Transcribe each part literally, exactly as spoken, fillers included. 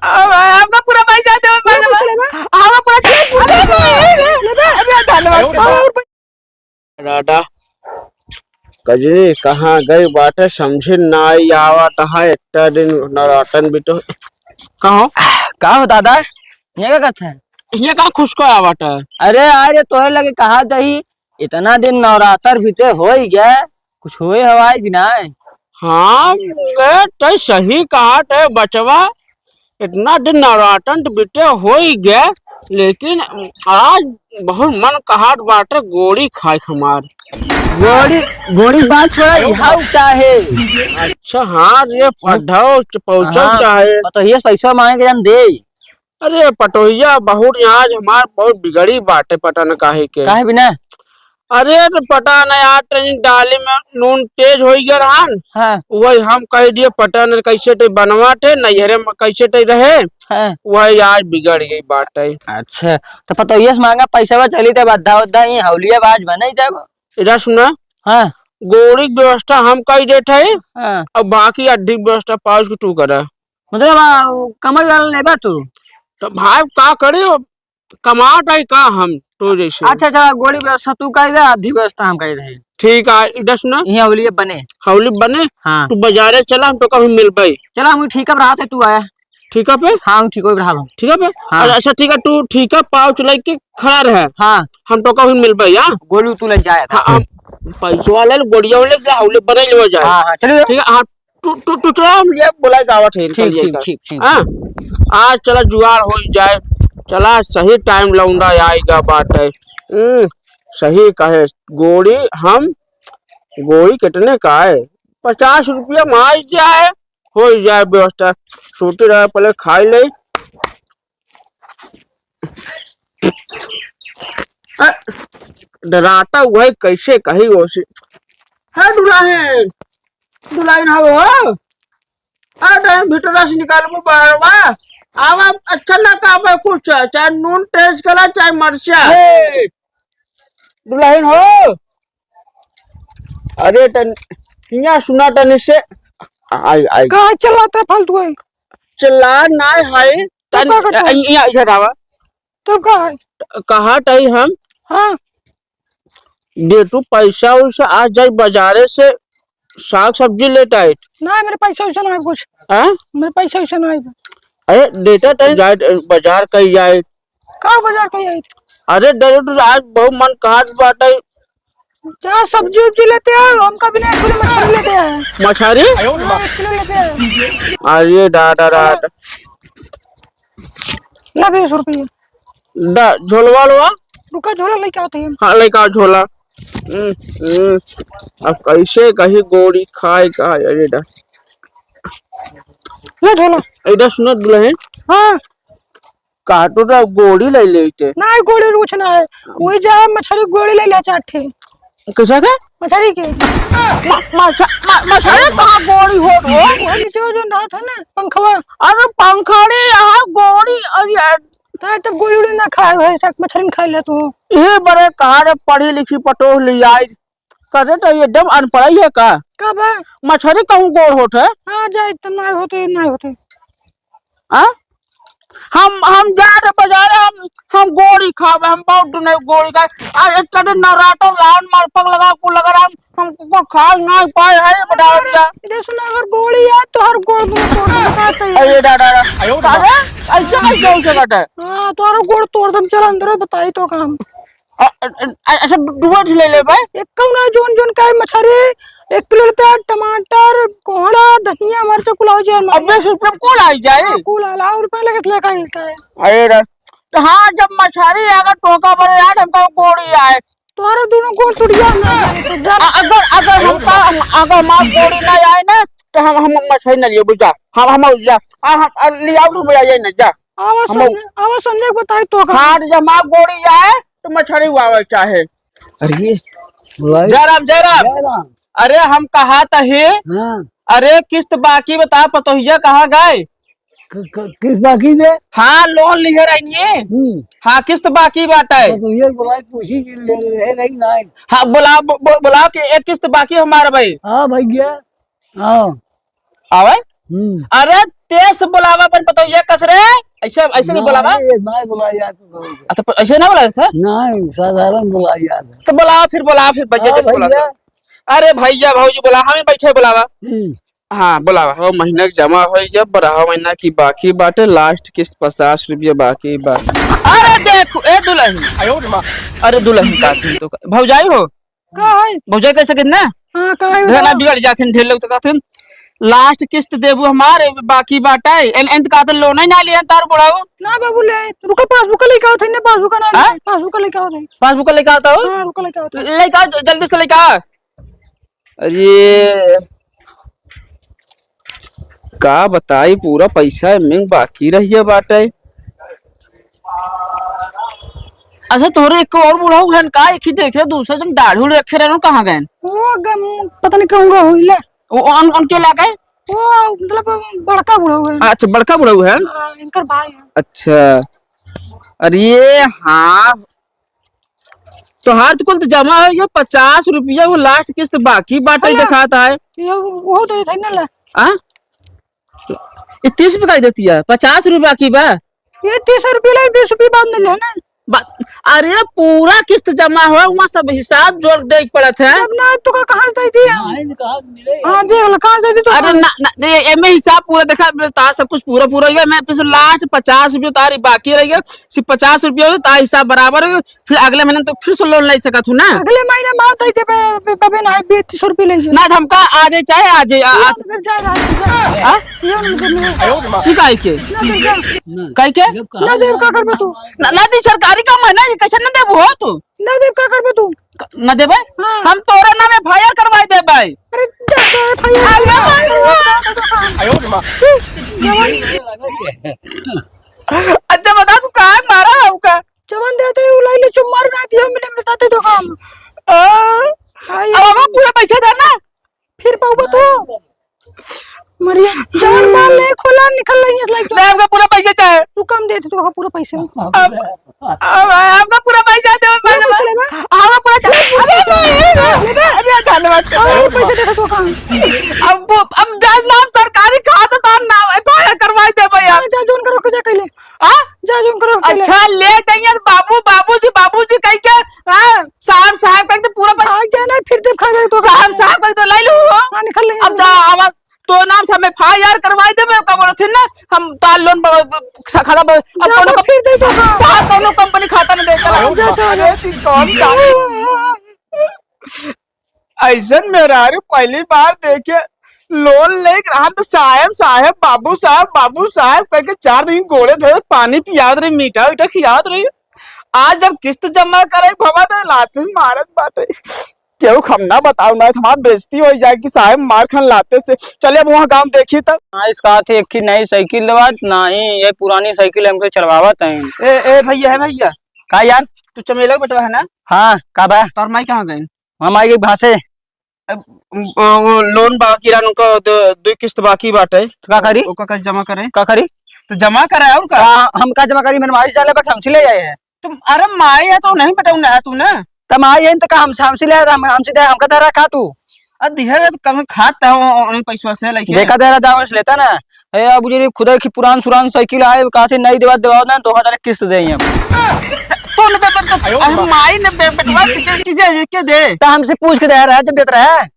अब आपका पूरा पैसा दे, पूरा पैसा लेबा? आपका पूरा चेक पूरा अरे, अरे, अरे, अरे, धन्यवाद। और दादा, कजरी कहाँ गई बाटे, समझी नाई आवत है, इतना दिन नवरातन बीतो। कहो? का हो दादा, ये का करत है? ये का खुश को आवत है? अरे यार, ये तोहरे लगे कहा दही, इतना दिन नवरात्र बीते हो ही गया, कुछ होए हवाई कि नाय? हाँ, ए, तै सही कहत है बचवा, इतना दिन नवरातन त बीते हो ही गया, लेकिन आज बहुत मन कहत बाटे गोड़ी खाए के हमार। गोड़ी, गोड़ी बात छोड़ा, यहाँ चाहे। अच्छा, हाँ रे, पढ़ो, पहुँचो हाँ, चाहे। पतोहिया से पैसा मांगे के हम दे। अरे पटोहिया, बहुत आज हमार बहुत बिगड़ी बाटे, पता न काहे के। काहे बिना? अरे तो पता न यार, तनी डाली में नून तेज होइ गया रहन। हाँ। वही हम कह दिए, पता न कैसे ते बनवाते, नैहरे में कैसे ते रहे। हाँ। वही आज बिगड़ गई बाटे। अच्छा, तो पतोहिया से मांगा पैसा बा, चली तब अद्धा उद्धा ही हौलिया बाज बने तब। इधर सुना। हाँ। गोड़ी के व्यवस्था हम कह देते हैं। हाँ। अब बाकी अद्धी व्यवस्था पाउच के तू करा। मतलब, आ, कमाई वाला लेबा तू? तो भाई का करे, कमात है का हम तो जैसे। अच्छा, अच्छा, गोड़ी व्यवस्था तू कह दे, आधी व्यवस्था हम कह दे। ठीक है, इधर सुना। ये हौली बने। हौली बने? हाँ। तू बाजारे चला, हम तो कभी मिलबे। चला, हम ठीक अब रहा था, तू आया। ठीक है पे? हाँ, हम ठीक हो रहा हूँ। ठीक है पे? हाँ। अच्छा, अच्छा, ठीक है, तू ठीक है, पाउच लेके खड़ा रहे। हाँ। हम तो कभी मिलबे, हाँ? गोलू तू ले जाए था। हाँ, हम पैसवा ले, गोड़िया ले, हौली बने ले जाए। हाँ, हाँ, चलिए। ठीक है, हाँ, तू, तू, तू चला, हम ये बोला गावत है, ठीक, ठीक, ठीक, ठीक। हाँ, आज चला जुगाड़ हो जाए, चला सही टाइम लौंडा आएगा बात है। हम्म, सही कहे, गोड़ी हम, गोड़ी कितने का है? पचास रुपया में आ जाए, हो जाए व्यवस्था। सूती रहे, पहले खाई ले। अ, डराता हुआ है, कैसे कही वो से। है दुल्हन, दुल्हन हो, हो। अरे भीतर से निकालबो बाहरवा। आवा, अच्छा ना का बा कुछ, चाहे नून तेज कला, चाहे मरचा। ए, दुल्हन हो। अरे तन, हियाँ सुना तनी से। आई, आई। कहाँ चिल्लाता फालतू है? चिल्ला ना है। तब तन, का करता है? यहाँ, इधर आवा। तब का है? कहा तई हम? हाँ। दे तू पैसा उसा, आज जाई बाजारे से साग सब्जी लेत आई। ना, मेरे पैसा वैसा ना है कुछ। हाँ? मेरे पैसा वैसा ना है। अरे, देता तई जाए, बाजार कई जाए। का बाजार कई जाए? अरे, दे तू, आज बहुत मन कहत बाटे। जा सब्जी उब्जी लेते आओ, हमका बिना एक किलो मछली लेते आओ। मछली? हाँ, एक किलो लेते आओ। अरे, दादा, दादा। ला बीस रुपये। दा, झोलवा लोवा? रुका, झोला लेके आओ तो हम। हाँ, लेके आओ झोला। हम्म, हम्म। अब कैसे कही गोड़ी खाए का, अरे दा। ले झोला। ए दा सुनत दुल्हन। हाँ। काटो दा गोड़ी ले लेते। ना, गोड़ी कुछ ना है। वही जा मछली गोड़ी ले ले चार ठे। कैसा के? मछली के। म-, मछ-, म-, मछली कहाँ गोड़ी हो रो? वो नीचे वो जो ना था ना, पंखवा। अरे पंखड़ी यहाँ गोड़ी, अरे यार। तो तब गोली उली ना खाए है, सब मछली में खाए ले तू। ये बड़े कहा रे पढ़ी लिखी पटोह ले आई। कहते तो ये एकदम अनपढ़ ही है का? का बा? मछली कहूँ गोड़ होत है? हाँ, जा एकदम ना होते, ना होते। हाँ? हम, हम जा रहे बाजारे, हम, हम गोड़ी खावे, हम बहुत दिन है गोड़ी खाए। आ एक कदे नवरात्र लान मार पग लगा को लगा रहा, हम हमको खाए ना पाए है, बताओ अरे, क्या? इधर सुनो, अगर गोली है तो हर गोड़ दूँ तोड़ दूँ, बताते हैं। अरे दादा, दादा। अरे, ऐसे कैसे हो सकता है? हाँ, तो हर गोड़ तोड़ दम, चल अंदर बताई तो काम। अ-, अ-, अ-, अच्छा, दु-, दुआ ले ले भाई। एक कौन है जोन जोन का है मछरी, एक किलो लेते हैं, टमाटर, कोहड़ा, धनिया, मरचा, कुल हो जाए। अब बीस रुपये में कौन आई जाए? हाँ, कुल आला और रुपये लगे लेकर मिलता है। अरे रे, तो हाँ, जब मछरी अगर टोका बने यार, हमको गोड़ी आए। तोहरा दोनों गोड़ टूट गया ना, तो जा। अ-, अगर, अगर हमका, हम, अगर हमार गोड़ी ना आए ना, तो हम, हम मछली ना लिए, बुझा। हम, हम, जा। आ, हम, आ, ले आओ, हम ले आइए ना, जा। आवा हम संजय, आवा संजय को बताई तो का। हाँ, तो जब हमार गोड़ी आए, तो मछली हुआ चाहे। अरे, बुलाई। जय राम, जय राम। जय राम। अरे, हम कहा तही। हाँ। अरे, किस्त बाकी बता, पतोहिया कहाँ गए? क-, क-, किस्त बाकी बे? हाँ, लोन लिहे रहनी है। हम्म। हाँ, किस्त बाकी बाटे। तो ये बोला, पूछी कि ले, ले रही ना। हाँ, बोला, बो-, बो-, बोला कि एक किस्त बाकी हमारा भाई। हाँ, भैया। हाँ। आवे? हम्म। अरे, तेज से बोलावा अपन पतोहिया कस रे। ऐसे, ऐसे नहीं बोला ना? नहीं, नहीं बोला यार, तू समझ। अच्छा, प-, ऐसे ना बोला था? नहीं, साधारण बोला यार। तो बोला फिर, बोला फिर, बच्चे हाँ, जैसे बोला भैया। था। अरे भैया, भौजी बोला, हम ही बैठे बोलावा। हम्म। हाँ, बोलावा। हो महीना के जमा हो गया, बारह महीना की बाकी बाटे, last किस्त पचास रुपया बाकी बा। अरे देखो, ए दुल्हन। अरे दुल्हन का थी तो का-, भौजाई हो? का है? भौजाई कैसे कितना? हाँ, का है ढेर ना बताओ? बिगड़ जाथिन, ढेर लोग तो कहथिन, "Last किस्त देबू हमार, बाकी बाटा है।" एन, एन तो कहते लोन ही ना लिया तार बुढ़ाऊ। ना बाबू ले, रुको, passbook लेके आओ थे, ना passbook ना हाँ? ले, passbook लेके आओ थे। Passbook लेके आता हो? हाँ, रुको लेके आओ थे। लेके आओ, ज-, जल्दी से लेके आओ। अरे, का बताई, पूरा पैसा एमे बाकी रह गया बाटे। अच्छा, तोहरे एक और बुढ़ऊ हन का, एक ही देख रहे, दूसरे जन दाढ़ी उड़ी रखे रहन, कहाँ गए? वो गम-, पता नहीं कहूँगा होइला। वो उन-, उनके ला गए? वो मतलब बड़का बुढ़ऊ है। अच्छा, बड़का बुढ़ऊ है? हाँ, इनकर भाई है। अच्छा, अरे हाँ, तोहार तो कुल तो जमा हो गया, पचास रुपया वो last किस्त बाकी बाटे अरे, दिखाता है। ये वो दे थे ना ला। आ? ये तीस रुपया का ही देती है, पचास रुपया बाकी बा। ये तीस रुपया ला, बीस रुपया बाद में ले ना। बा-, अरे पूरा किस्त जमा हो, वहाँ सब हिसाब जोड़ दे पड़त है। जब ना तो का कहाँ से दे दिया? नहीं, कहाँ से मिले? हाँ, देख लो, कहाँ से दे दी तो अरे कहाँ? ना, ना, ये, ये में हिसाब पूरा देखा, तार सब कुछ पूरा, पूरा हो गया। मैं फिर last पचास रुपया तारी बाकी रह गया। सिर्फ पचास रुपया हो, ता हिसाब बराबर हो, फिर अगले महीने तो फिर से लोन ले सकत हूँ ना। अगले महीने में आ जाइए, बे, बे, बे, ना, बे, तीस रुपया ले जाइए। ना, तो हमका आ जाए, चाहे आ जाए, आ, आज फिर जा रहा है, जा। हाँ? ये उनके में। ई काहे के? ना दे, जा। काहे के? ना दे, का करबे तू? ना, ना दी, सरकारी काम है ना, ये कैसे ना देबू हो तू? ना दे, का करबे तू? क-, ना देबे? हाँ। हम तोरा नाम F I R करवाई देबे। अरे, जा, जा, F I R। अरे, अरे, अरे, अरे, अरे, अरे। अच्छा, बता, तू काहे मारा है ओका? जवन देते हैं, उलाई ले, चुम्मा ना दियो, मिले, मिले, ताते दो काम। आ, आई। अब हमें पूरा पैसा दे ना। फिर पाऊबा तू? मरिया, जवन माल ले, खोला, निकल रही है, लाइक। ले, हमका पूरा पैसा चाहे। तू कम दे, तू हमका पूरा पैसा। अब, अब हमका पूरा पैसा दे, पूरा पैसा लेबा? हमका पूरा चाहे। अरे, अरे, अरे, अरे, धन्यवाद। अरे, पैसा दे, तू कम। अब वो, अब जब नाम सरकारी खाता, तो हम नाम F I R करवाई देबे यार। जा, जोन करो, जा, कैले। हाँ? जा, जो करो, चले। अच्छा, ले गई है बाबू, बाबूजी, बाबूजी कह के, हाँ, साहब, साहब कह के पूरा बन- आ गया ना, फिर देख खा गए तो। साहब, साहब कह के तो ले लो। हाँ, निकल लेंगे। अब जा, अब तो नाम से हमें F I R करवाई देबे, का बोलत है ना, हम तार लोन ब-, ब-, सा-, खाता ब-, अब जा, कोनो तो कम-, फिर दे दो, हाँ। तार कोनो कंपनी खाता नहीं देता। जा, जा, जा। अरे, तू कौन सा? ऐसन मेहरारू पहली बार देखे, लोन लेके रहन तो साहेब, साहेब, बाबू साहेब, बाबू साहेब कह के चार दिन गोड़े धरे, पानी पियात रही, मीठा उठा खियात रही। आज जब किस्त जमा करे भवा तो लात मारत बाटे। केहू हम ना बताओ ना, हमार बेइज्जती हो जाए कि साहेब मार खान लाते से। चले अब वहाँ गाँव देखी तब। हाँ, इसका हाथ एक ही नई साइकिल लेवात, ना ही ये पुरानी साइकिल हमको चलवावत है। ए, ए भैया, है भैया। का यार? तू चमेला के बेटवा है ना? हाँ, का बा? तोर माई कहाँ गई? हम आई गई भासे। अब, वो, वो लोन बाकी रहन, उनका दो, दो किस्त बाकी बाटे। तो का करी? ओका कैसे जमा करे? का करी? तो जमा करे और का? का, हम का जमा करी? मेरे माई जाले बा, हमसे ले जाए है। तुम, अरे माई है तो नहीं बेटा, उन्हें है तू ना। त माई है तो का हमसे, हमसे ले, हम, हमसे दे, हमका धरा खा तू। अरे दिहर है तो कम खात है, वो, उन्हीं पैसवा से लेके। देखा दे रहा जाओ, लेता ना। ए, अब जी खुदा की पुरान सुरान साइकिल आए, कहते नहीं देवा, देवा ना, दो हजार किस्त दे हम। तो न दे, तो, अरे माई ने बे-, बेटवा के, के, के, के दे? तो हमसे पूछ के दे रहा है, जब देत रहा है।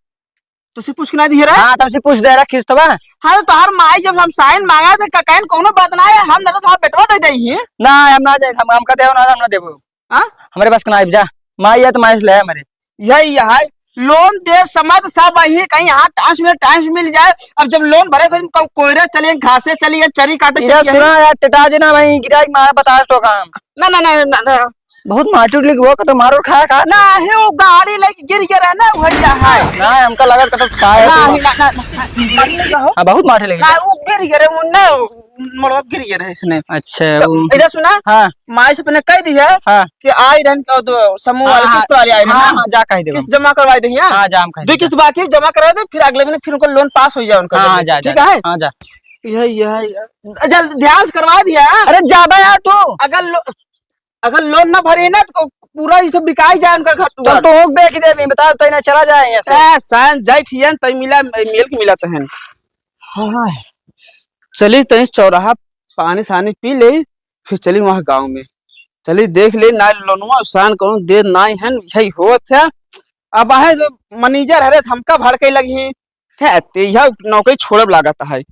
तो से पूछ के ना दिए रहा? हाँ, तो हमसे पूछ दे रहा किस्त बा। हाँ, तो तोहार माई जब हम साइन मांगा थे, ककैन कोनो बात ना है, हम ना तो तोहार बेटवा दे दे ही। ना, हम ना दे, हम, हमका दे ना, हम ना देबो। हाँ? हमारे पास के ना आइब जा। माई है तो माई से ले हमारे। यही है। लोन दे समझ सब यही कहीं यहाँ टाइम से मिले, टाइम से मिल जाए। अब जब लोन भरे तो को-, कोयरे चलिए, घासे चलिए, चरी काटे इधर चलिए। सुना यार, टेटा जी ना भाई, गिरा के मार बता तो काम। ना, ना, ना, ना, ना। बहुत मार टूट लगी, वो तो मारो खाया खा। ना है, वो गाड़ी लेके गिर गया रहे ना, वही है। ना, हमका लगा तो खाया ना, तो। ना, ना, ना, ना, ना, ना, हो। हाँ, बहुत मार लगी। ना, वो गिर गया रहे, वो ना, मड़वा गिर गया रहे इसने। अच्छा, तो वो इधर सुना? हाँ। माई से अपने कह दी है हाँ। कि आई रहन का दो समूह वाले हाँ, किस्त वाले आई रहन हाँ, ना। हाँ, जा कह दे। किस्त जमा करवाई दे यहाँ। हाँ, जा हम कह दो दे। किस्त बाकी जमा करवा दे, फिर अगले महीने फिर उनको लोन पास हो जाए उनका हाँ, जल्दी से, जा, ठीक जा, है? हाँ, जा। यही, यही, जल्द ध्यान से करवा दिया। अरे, जाबा यार तू। अगर लो-, अगर लोन ना भरे ना तो पूरा ये सब बिकाई जाए उनका घर तब दुआर। तो होक बेच दे, मैं बता, तै ना चला जाए यहाँ से। ए, सान, जाई ठियन, तै मिला, मिल के मिला तहन। हाँ, चली तनी चौराहा पानी सानी पी ले, फिर चली वहाँ गाँव में, चली देख ले ना लोनवा उसान कौन दे नाई है, यही होत है। अब आहे जो मैनेजर हरे हमका भड़के लगी है, ते यह नौकरी छोड़ब लागत है।